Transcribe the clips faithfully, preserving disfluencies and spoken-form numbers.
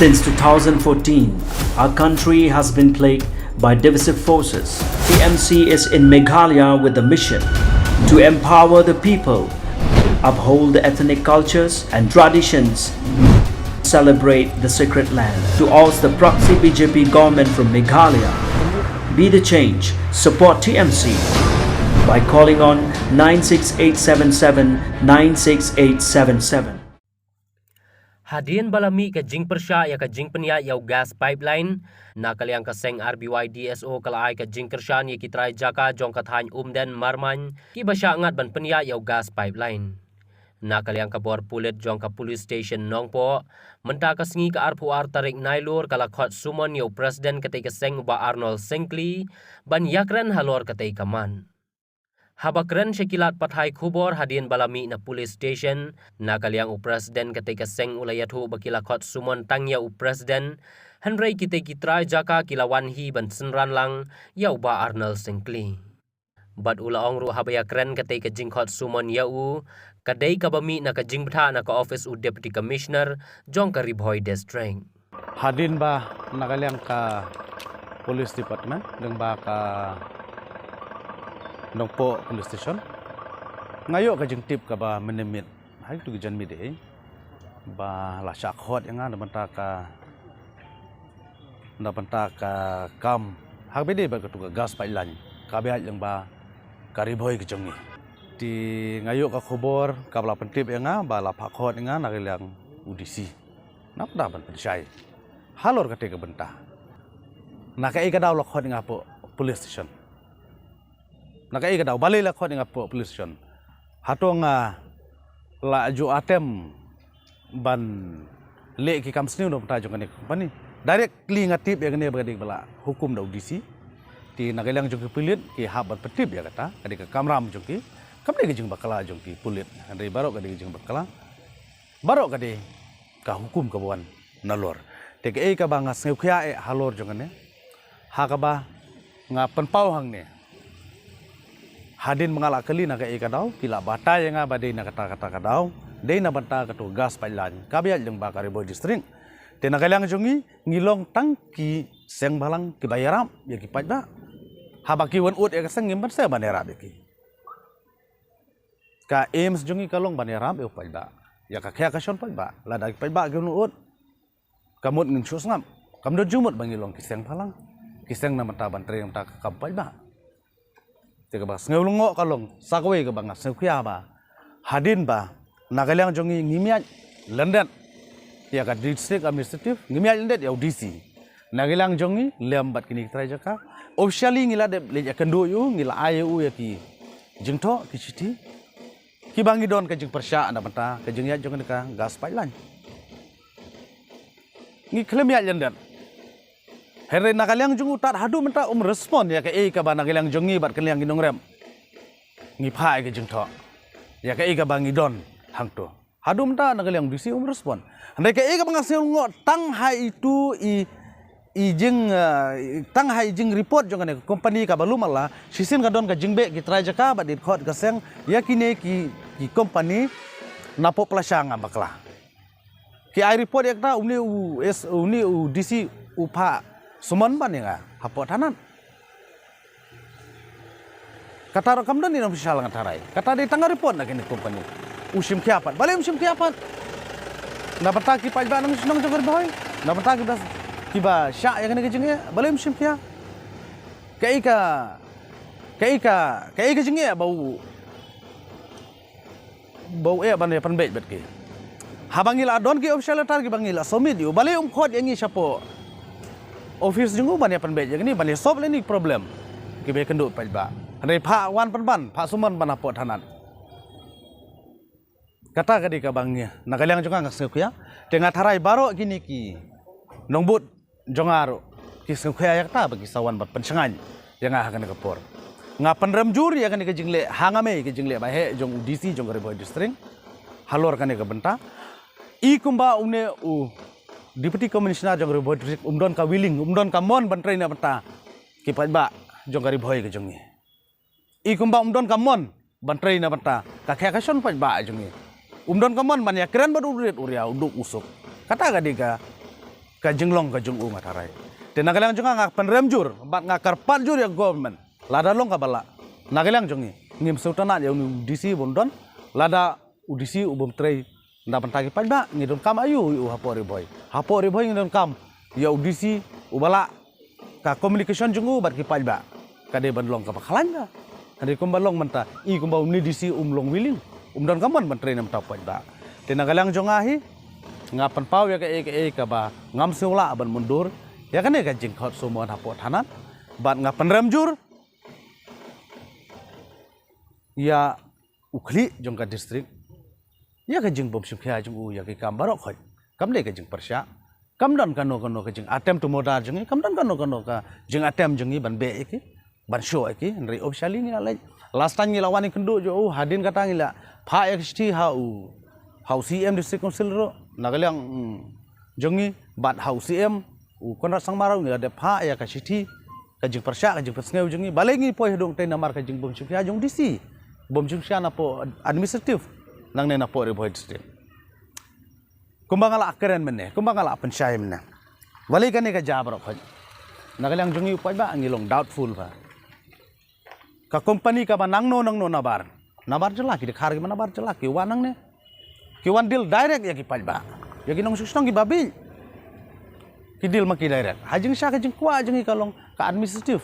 Since two thousand fourteen, our country has been plagued by divisive forces. T M C is in Meghalaya with the mission to empower the people, uphold the ethnic cultures and traditions, celebrate the sacred land. To oust the proxy B J P government from Meghalaya, be the change, support T M C by calling on nine six eight seven seven nine six eight seven seven. Hadien ba la mih ka jingpyrshah ïa ka jingpynïaid ïa u gas pipeline, na ka liang ka seng R B Y D S O ka la ai ka jingkyrshan ïa ki trai jaka jong ka thaiñ Umden Marmain kiba shah ngat ban pynïaid ïa u gas pipeline. Na ka liang ka bor pulit jong ka police station Nongpoh, mynta ka sngi ka arphew ar tarik Nailur ka la khot summon ïa u president katei ka seng u Bah Arnold Syngkli ban ïakren halor katei ka mat. Haba kren sha ki lad pathai khubor hadien ba la mih na police station, na ka liang u president katei ka seng u la ïathuh ba ki la khot summon tang ïa u president, hynrei kitei ki trai jaka ki la wan hi ban synran lang ïa u Bah Arnold Syngkli. Bad u la ong ruh haba ïakren katei ka jingkhot summon ïa u, ka dei kaba mih na ka jingbthah na ka office u Deputy Commissioner jong ka Ri Bhoi District. Hadien ba na ka liang ka Police Department lyngba ka Nongpoh Police Station, nga ïoh ka jingtip kaba mynmiet ha kitu ki janmiet eh ba la shah khot ïa nga na bynta ka na bynta ka kam ha kaba ïadei bad katu ka gas pipeline kaba ïaid lyngba ka Ri Bhoi ka jong ngi. Te nga ïoh ka khubor kaba la pyntip ïa nga ba la phah khot ïa nga na ka liang u D C na bynta ban pynshai halor katei ka bynta. Na kaei ka daw la khot ïa nga hapoh police station? Na kaei ka daw balei la khot ïa nga hapoh police station? Hato nga la ju attempt ban leh ki kam sniew na bynta jong kane ka company? Directly nga tip ïa kane ba ka dei ba la hukum da u D C. Te na ka liang jong ki pulit ki hap ban pyntip ïa kata, ka dei ka kamram jong ki, kam dei ka jingbakla jong ki pulit. Hynrei baroh ka dei ka jingbakla, baroh ka dei ka hukum kaba wan nalor. Te kaei kaba nga sngewkhia eh halor jong kane, ha kaba nga pynpaw hangne, hadien ba nga la kylli na kaei ka daw, ki la batai ïa nga ba dei na kata kata ka daw, dei na bynta katu ka gas pipeline kaba ïaid lyngba ka Ri Bhoi District. Te na ka liang jong ngi, ngi long tang ki seng bhalang kiba ïarap ïa ki paidbah. Haba ki wan ud ïa ka seng, ngim banse ban ïarap ïa ki. Ka aims jong ngi ka long ban ïarap ïa u paidbah, ïa ka khia ka shon paidbah. Lada ki paidbah ki wan ud, ka mut ngin shu sngap. Kam don jingmut ba ngi long ki seng bhalang, ki seng na bynta ban trei na bynta ka kam paidbah. Te kaba sngew lyngngoh ka long sa kawei kaba nga sngewkhia ba hadien ba na ka liang jong ngi ngim ïaid lyndet ïa ka District Administrative, ngim ïaid lyndet ïa u D C. Na ka liang jong ngi lem bad kine ki trai jaka, officially ngi la dep leit ïakynduh ïa u, ngi la ai ïa u ïa ki jingthoh, ki shithi kiba ngi don ka jingpyrshah na bynta ka jingïaid jong kane ka gas pipeline. Ngi khlem ïaid lyndet. Hynrei na ka liang jong u tad haduh mynta um respond ïa kaei kaba na ka liang jong ngi bad ka liang ki nongrep ngi phah ïa ka jingthoh ïa kaei kaba ngi don hangto. Haduh mynta na ka liang D C um respond. Hynrei kaei kaba nga sngewlyngngoh, tang ha itu i i jing, eh, tang ha i jing report jong kane ka company kaba lum ala, shisien ka don ka jingbeh ki trai jaka bad i dkhot ka seng ïa kine ki, ki company napoh Plasha nga bakla. Ki ai report ïa kata, une u S, une u D C u phah summon ban ïa nga hapoh thanat. Kata ruh kam don i nongpynshlur, nga tharai kata dei tang ka report na kine ki company. U shim khia pat, balei um shim khia pat? Na bynta ki paidbah nongshong shnong jong ka Ri Bhoi, na bynta kiba, kiba shah ïa kane ka jingeh, balei um shim khia? Kaei ka, kaei ka, kaei ka jingeh ba u ba u eh ban ïa pynbeit bad ki? Haba ngi la don ki official letter kiba ngi la submit ïa u, balei um khot ïa ngi shapoh office jong u ban ïa pynbeit ïa kine, ban ïa solve lane problem kiba ïakynduh paidbah? Hynrei phah wan pynban, phah summon ban hapoh thanat. Kata ka dei kaba ngi, na ka liang jong nga nga sngewkhia. Te nga tharai baroh kine ki nongbud jong nga ruh ki sngewkhia ïa kata ba ki sa wan ban pynshngaiñ ïa nga ha kane ka por. Nga pynrem jur ïa kane ka jingleh ha nga mei, ka jingleh ba heh jong u D C jong ka Ri Bhoi District halor kane ka bynta. I kumba une u Deputy Commissioner jong ka Ri Bhoi District um don ka willing, um don ka mon ban trei na bynta ki paidbah jong ka Ri Bhoi ka jong ngi. I kumba um don ka mon ban trei na bynta ka khia ka shon paidbah jong ngi. Um don ka mon ban ïakren bad u rit u riaw, u duk u suk. Kata ka dei ka, ka jinglong ka jong u nga tharai. Te na ka liang jong nga nga pynrem jur bad nga kyrpad jur ïa ka government. Lada long kaba lah, na ka liang jong ngi ngim sngewtynnat ïa u D C bym don. Lada u D C u bym trei na bynta ki paidbah, ngi donkam aïu ïa u hapoh Ri Bhoi? Hapoh Ri Bhoi ngi donkam ïa u D C uba lah ka communication jong u bad ki paidbah ka dei ban long kaba khlaiñ ba. Hynrei kumba long mynta, i kumba u mini D C um long willing, um don ka mon ban trei na bynta u paidbah. Te na ka liang jong nga hi, nga pynpaw ïa kaei kaei kaba ngam sngewlah ban mundur ïa kane ka jingkhot summon hapoh thanat. Bad nga pynrem jur ïa u khlieh jong ka district ïa ka jingbym shim khia jong u ïa ki kam baroh khoit. Kam dei ka jingpyrshah, kam don kano kano ka jing attempt to murder jong ngi, kam don kano kano ka jing attempt jong ngi ban beh ïa ki, ban shoh ïa ki. Hynrei officially ngi la leit, last time ngi la wan ïakynduh jong u, hadien kata ngi la phah ïa ka shithi ha u, ha u C M District Council ruh. Na ka liang, mm, jong ngi bad ha u C M u Conrad Sangma ruh ngi la dep phah ïa ka shithi, ka jingpyrshah, ka jingpynsngew jong ngi. Balei ngi poi haduh tei? Namar ka jingbym shim khia jong u D C, bym shim khia napoh administrative, nangne napoh Ri Bhoi District. Kumba nga la kren mynne, kumba nga la pynshai mynne, balei kane ka jia baroh khoit? Na ka liang jong ngi u paidbah ngi long doubtful ba ka company kaba nangno nangno nabar, nabar jylla, ki dkhar kiba nabar jylla ki wan nangne, ki wan deal direct ïa ki paidbah, ïa ki nongshong shnong kiba bieit, ki deal ma ki direct. Ha jingshisha ka jingkwah jong ngi ka long ka administrative.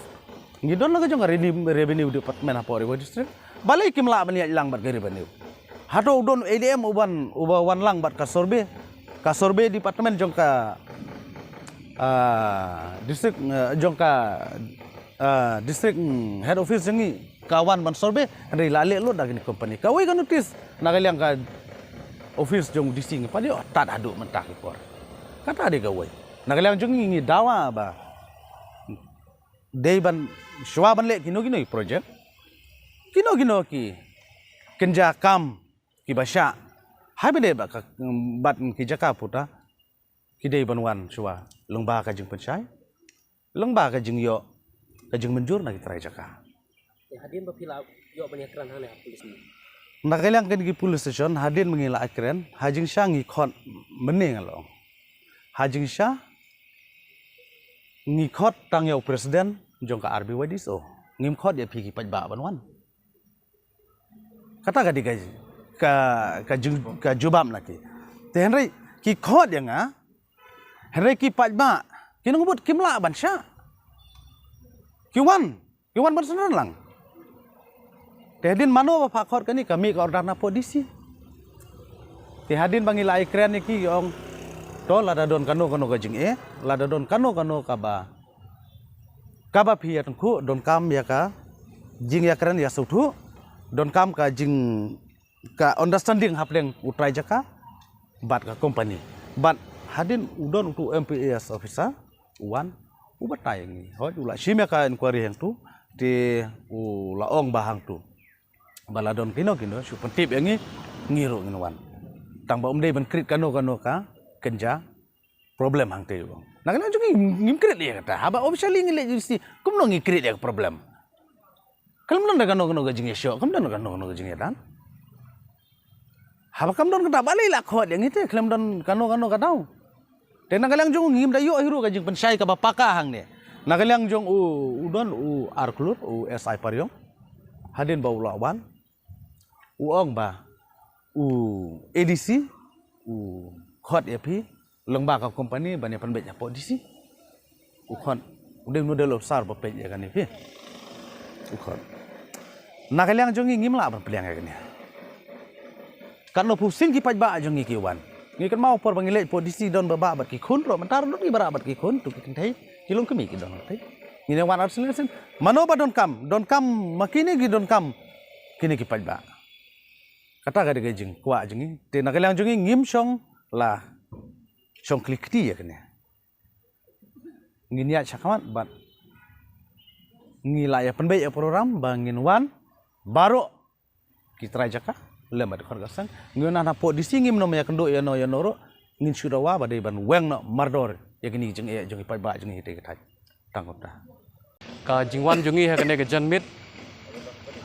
Ngi don la ka jong ka revenue, revenue department hapoh Ri Bhoi District. Balei kim lah ban ïaid lang bad ka revenue? Hato u don A D M uban, uba wan lang bad ka survey, ka survey department jong ka, ah, district, eh, jong ka, ah, district, mm, head office jong ngi ka wan ban survey? Hynrei la leh lut da kine company. Kawei ka notice na ka liang ka office jong u D C ngi pat ïoh tad haduh mynta ki por. Kata dei kawei. Na ka liang jong ngi ngi dawa ba dei ban, shuwa ban leh kino kino ki project, kino kino ki kynja kam kiba shah, haba dei bad ka, bad ki jaka puta, ki dei ban wan shuwa lyngba ka jingpynshai, lyngba ka jingïoh ka jingmynjur na ki trai jaka. Te hadien ba phi la ïoh ban ïakren hangne ha police station? Na ka liang kine ki police station, hadien ba ngi la ïakren, ha jingshisha ngi khot mynne nga la ong. Ha jingshisha ngi khot tang ïa u president jong ka R B Y D S O. Ngim khot ïa phi ki paidbah ban wan. Kata ka dei ka, ka, ka ju-, ka jubab na ki. Te hynrei ki khot ïa nga, hynrei ki paidbah, ki nongbud kim lah ban shah. Ki wan, ki wan ban synran lang. Te hadien mano ba phah khot kane, ka mih ka order napoh D C. Te hadien ba ngi la ïakren ïa ki, ki ong, to lada don kano kano ka jingeh, lada don kano kano kaba, kaba phi ïatyngkhuh, donkam ïa ka jingïakren ïasngewthuh, donkam ka jing, ka understanding hapdeng u trai jaka bad ka company. Bad hadien u don utu u M P A S officer u wan, u batai ïa ngi. Hooid, u la shim ïa ka inquiry hangtu, te u la ong ba hangtu ba la don kino kino shu pyntip ïa ngi, ngi ruh ngin wan. Tang ba um dei ban create kano kano ka kynja problem hangtei, u ong. Na ka liang jong ngi ngim create ïa kata. Haba officially ngi leit D C, kumno ngi create ïa ka problem? Khlem don da kano kano ka jingïashoh, khlem don da kano kano ka jingïadan. Haba kam don kata, balei la khot ïa ngi te khlem don kano kano ka daw? Te na ka liang jong u ngim da ïoh hi ruh ka jingpynshai kaba paka hangne. Na ka liang jong u, u don u Arklur, u S I Pariong, hadien ba u la wan, u ong ba u A D C u khot ïa phi lyngba ka company ban ïa pynbeit hapoh D C. U khot, u dei u nodal officer ba peit ïa kane phi. U khot. Na ka liang jong ngi ngim lah ban pdiang ïa kane. Katno phew sien ki paidbah jong ngi ki wan. Ngi kynmaw por ba ngi leit hapoh D C don ba bah bad ki khun ruh, mynta ruh don kiba rah bad ki khun, tu ki kynthei, ki longkmie ki don te. Ngin ïa wan ar sien ar sien. Mano ba donkam, donkam ma kine ki donkam, kine ki paidbah. Kata ka dei ka jingkwah jong ngi. Te na ka liang jong ngi ngim shong la shong khlieh kti ïa kane. Ngin ïaid shakhmat bad ngi la ïa pynbeit ïa program ba ngin wan baroh ki trai jaka lem bad khot ka seng. Ngin wan hapoh D C, ngim nym ïakynduh ïano ïano ruh, ngin shu dawa ba dei ban weng noh mardor ïa kine ki jingeh jong ki paidbah jong ngi te ka thait. Tang kumta. Ka jingwan jong ngi ha kane ka janmiet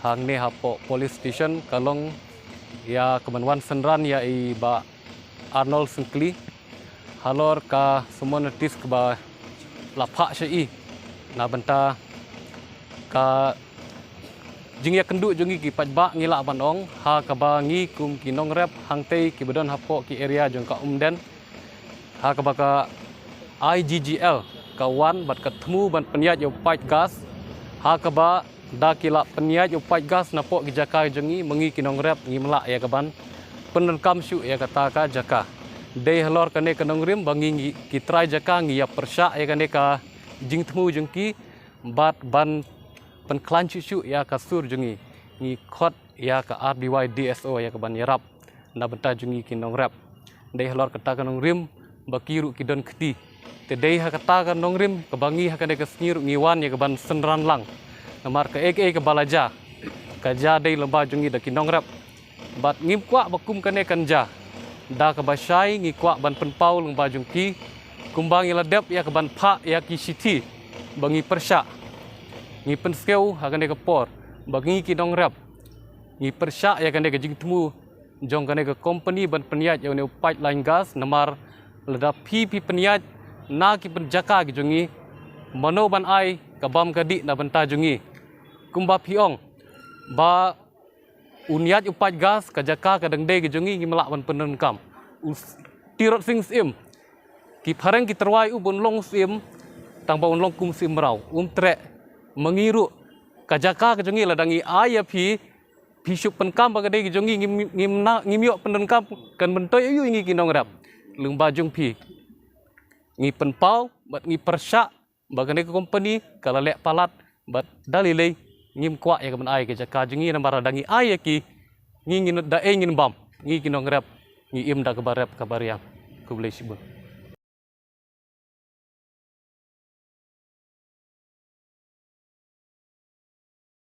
hangne hapoh police station ka long ïa ka ban wan synran ïa i Bah Arnold Syngkli, Halor ka summon notice kaba la phah sha i na bynta ka jingïakynduh jong ngi ki paidbah, ngi lah ban ong, ha kaba ngi kum ki nongrep hangtei kiba don hapoh ki area jong ka Umden, ha kaba ka I G G L ka wan bad ka thmu ban pynïaid ïa u paid gas, ha kaba da ki la pynïaid ïa u paid gas napoh ki jaka jong ngi, ma ngi ki nongrep ngim lah ïa kaban pyndonkam shuh ïa kata ka jaka. Dei halor kane ka nongrim ba ngi, ngi ki trai jaka ngi ïa pyrshah ïa kane ka jingthmu jong ki bad ban pynkhlaiñ shuh shuh ïa ka sur jong ngi. Ngi khot ïa ka R D Y D S O ïa kaban ïarap na bynta jong ngi ki nongrep. Dei halor kata ka nongrim ba ki ruh ki don kti. Te dei ha kata ka nongrim kaba ngi ha kane ka sngi ruh ngi wan ïa kaban synran lang. Namar kaei kaei kaba la jia, ka jia dei lyngba jong ngi da ki nongrep. Bad ngim kwah ba kum kane kan jia. Da kaba shai ngi kwah ban pynpaw lyngba jong ki kumba ngi la dep ïa kaban phah ïa ki shithi ba ngi pyrshah. Ngi pynsngew ha kane ka por ba ngi ki nongrep ngi pyrshah ïa kane ka jingthmu jong kane ka company ban pynïaid ïa une u pipeline gas, namar lada phi, phi pynïaid na ki pynjaka ki jong ngi, mano ban ai ka bam ka dih na bynta jong ngi? Kumba phi ong ba un ïaid u paid gas, ka jaka ka dang dei ka jong ngi, ngim lah ban pyndonkam. U s-, Tirot Sing Syiem, ki phareng ki tyrwa ïa u ba un long syiem, tang ba un long kum syiem mraw, um treh. Ma ngi ruh, ka jaka ka jong ngi lada ngi ai ïa phi, phi shu pynkam ba ka dei ka jong ngi, ngim, ngim na, ngim ïoh pyndonkam, kan myntoi aïu ïa ngi ki nongrep? Lyngba jong phi ngi pynpaw bad ngi pyrshah ba kane ka company ka la leh palat, bad da lei lei ngim kwah ïa kaban ai ka jaka jong ngi, namar da ngi ai ïa ki, ngi, ngi da ei ngin bam, ngi ki nongrep ngi im da kaba rep kaba riang. Khublei shibun.